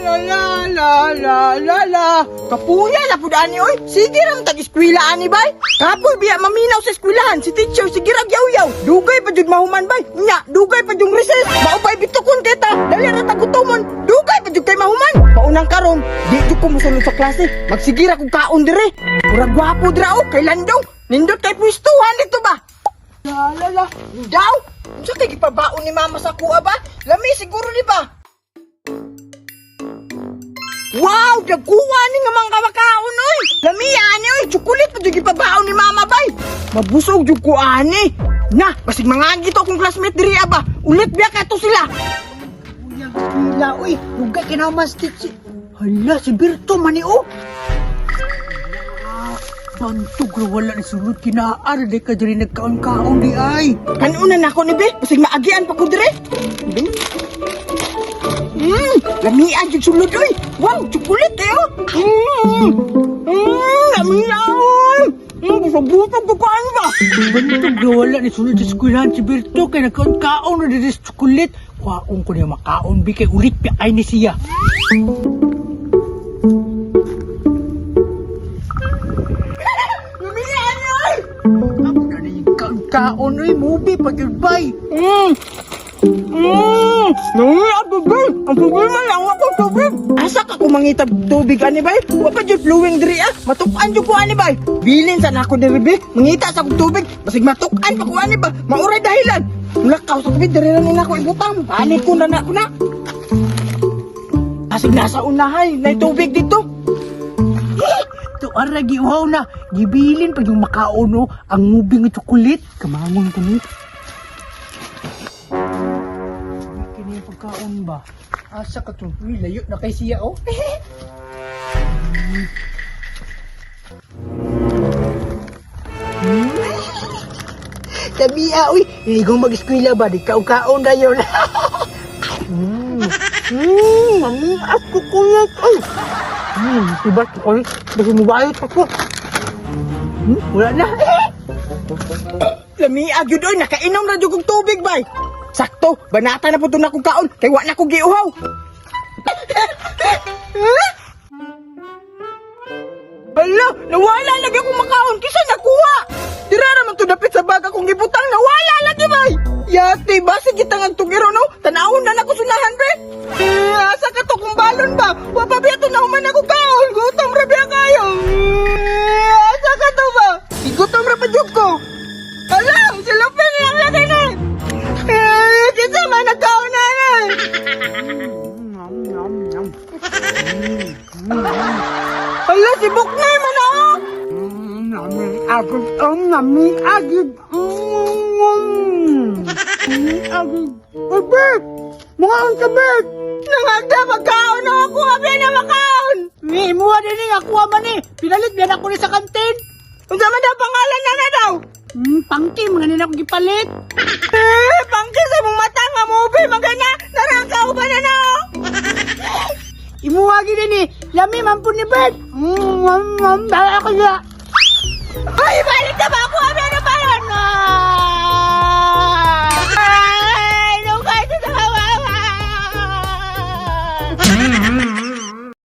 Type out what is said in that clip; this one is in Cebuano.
la la la la la la. Kapuya na pud ani oy. Sige ra man tag eskwela ani bay. Kapoy biya maminaw sa eskwelahan si teacher sige ra yaw-yaw. Dugay pa jud mahuman bay. Nya, dugay pa jung recess. Maupay bitukon kita. Dali ra ta gutomon. Dugay pa jud kay mahuman. Maunang karon, di jud ko mosulod sa klase. Magsige ra kog kaon dire. Murag gwapo dira oh, kay landong. Nindot kay pwestuhan dito ba? La la la. Daw. Unsa kay gipabaon ni mama sa kuha ba? Lami siguro ni ba? Wow, dagkuha ni nga mga kamakaon oy. Lami ani oy, chocolate pa jud gipabaon ni mama bay. Mabusog jud ko ani. Na, basig mangagi to akong classmate diri ba. Ulit biya kato sila. Uyang eskwela, uy. Dugay kay na mas teach. Hala, si Berto man ni oh. Bantog ra wala ni sulod kinaar di ka diri nagkaon-kaon di ay. Kanuna na ako ni be, basig maagian pa ko dire. Lamian jud sulod oy. Wow, chocolate kayo. Lamia oy. Busog-busog ko kain ba. Bantog ra wala ni sulod sa eskwelahan si Berto kay nagkaon-kaon na diri sa chocolate. Kwaon ko niya makaon bi kay ulit pa ay ni siya. Lamia ani oy. Amo na ni kaon-kaon oy, movie pag yun bay. Nangya tubig. Ang problema lang ako tubig. Asa ka kumangita tubig ani bay? Wa pa jud flowing diri ah. Matuk-an jud ko ani bay. Bilin sa nako diri be. Mangita sa kog tubig. Basig matuk-an pa ko ani ba. Mauray dahilan. Mulakaw sa tubig diri ra ni nako ibutang. Balik ko na na ko na. Asig nasa unahay, nay tubig dito. To ara giuhaw na, gibilin pag yung makaon no, ang movie nga chocolate. Kamangon ko ni. Kini yung pagkaon ba? Asa ka to? Uy, layo na kay siya oh. Tabi ah, uy, iligong mag-eskwela ba? Di kaon-kaon na yun. Mami, ako kuya. Ay. Diba, chocolate? Basta mubayot ako. Wala na. Lamia gyud oy, nakainom ra jud kog tubig bay. Sakto, banata na pud to na kog kaon kay wa na ko giuhaw. Hala, nawala lagi akong makaon kisa nakuha. Dira ra man to dapit sa bag akong gibutang, nawala lagi bay. Yati ba sige tangag tugiro no? Tanawon na nako sunahan be. Eh, asa ka to kung balon ba? Wa pa biya to nahuman ako kaon. Gutom ra biya kayo. Eh, asa ka to ba? Gutom ra pa jud ko. Hala, si Lupin lang lagi na. Eh, kinsa man nagkaon na na. Hala, si Buknay man ako. Agad, ang nami, agad. Agad. Uy, Bert! Mga ang ka, Bert! Nangagda, magkaon na ako. Abi na makaon. Ni, imuha din ni, ako man eh. Pinalit, biyan ako ni sa kantin. Unsa man daw pangalan na na daw? Pangki, mga nila akong gipalit. Eh, pangki sa mong mata nga movie, magana. Narangkaw ba na na? Imuha gid ni, lami man po ni Bert. Dala ako niya. Ay, balik na ba ako? Abi na ba?